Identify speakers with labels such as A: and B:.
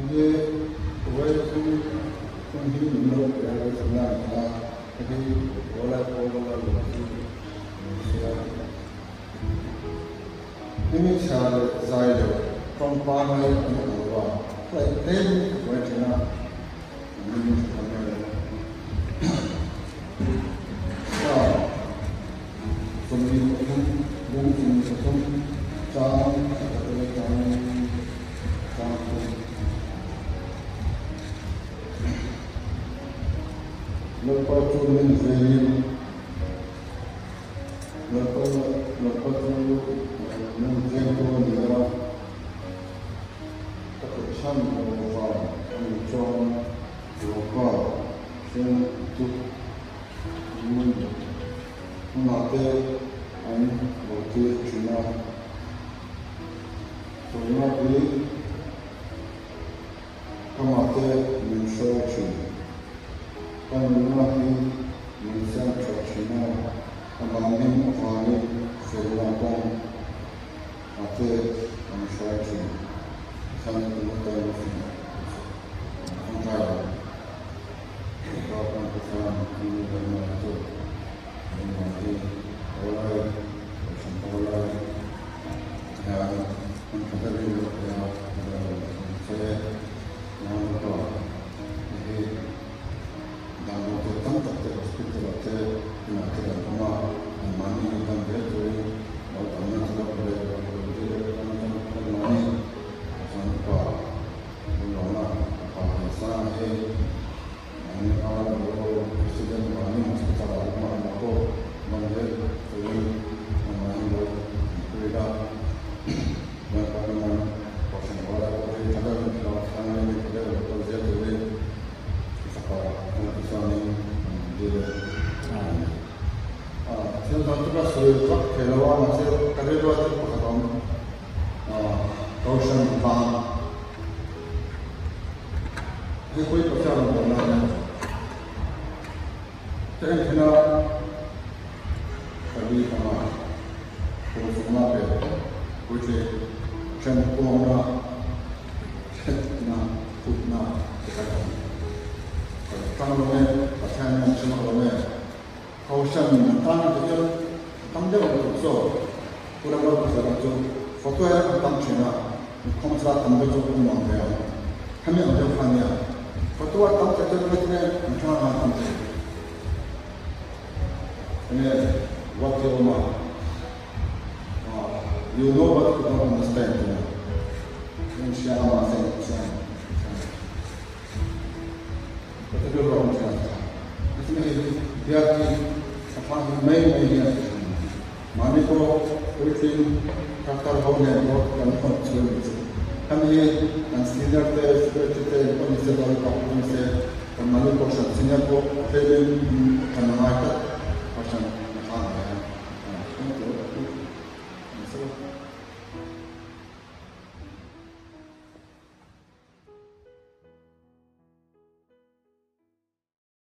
A: Hi vaithum thum hi min lo pe a, vaithum na an kal a, hei hi pawlai pawl la lo hi an sawi a. Hemi chhia leh zai loh tawng pangai an awm lo a, hlaih tlem ka buai thin a, an ni tha tam em. Star 23 bung 23 chang khat atanga chang chang thum. Lalpa chu min vengin. Lalpa Lalpa chu min vengtu a ni a, ka tlawhchhan lo vang a nih chuan Lalpa hriat chu hmun hmunah te an lo tir thin a. Tawlna hi Amah te min hruai thin. Ka nunna hi min siam tha thin a, amah hming avangin felna kawng ah te min hruai thin. Tikhan kan la tawi thin a, kan tawngtai lo. Ka kan Pathian i nu leh pa te engmah hi pawlai, kohhran pawlai hian an tha ber in lo pe a, che Maunapa hi damdawi te tam tak te hospital ah te inah te kan awm a, an mahni hi dam zel turin lo damna chu lo pe leh lo dil leh kan kan kan mahni chuan upa Lawna upa Liansanga hi mahni a lo president mahni hospital ah awm a amah pawh dam zel turin amah hi lo inpui la. Lalpa hian Kohhran ruala pawh hi tha deuhin thlarau thianghlim tha deuh lo kal zel turin i fapa hmang te chuanin an rawn dil e. Amen. Thil dang chu ka sawi vak thei lo a, mahse ka rilru a thil pakhat a awm. Kohhran vang hei pawh hi Pathian rawngbawlna a ni. Ka en thin a, pali panga kum sawmna pe puitling then kuangna thletna thutna te kan awm. Ka tang lo e, Pathian hian a hre lo e. Kohhran an tan te hian a tam deuh ang tur zawk. Pu Ramlal Pasal chu photo hian an tam thin a, inkhawm zat tam deuh chu a nuam ve ang. Hemi ang deuh kha a nia. Photo a tam thei deuh deuh nge an thlang a tam thei. Enge what hi a awm a? You know but you don't understand tih a. Eng hria a mahse eng hria a. Ka ti rilru ang thin a tha. Nichina hei hi biak hi a tha hi mai mai hi a ti thin. Mahni pawh puitling thar ho nen pawh kan hawn chhun ni chu. Hemi hi kan senior te, secretary te pawh ni se, lal upa pawh ni se, kan mahni kohhran senior pawh a tleimin kan ngai tlat kohhran.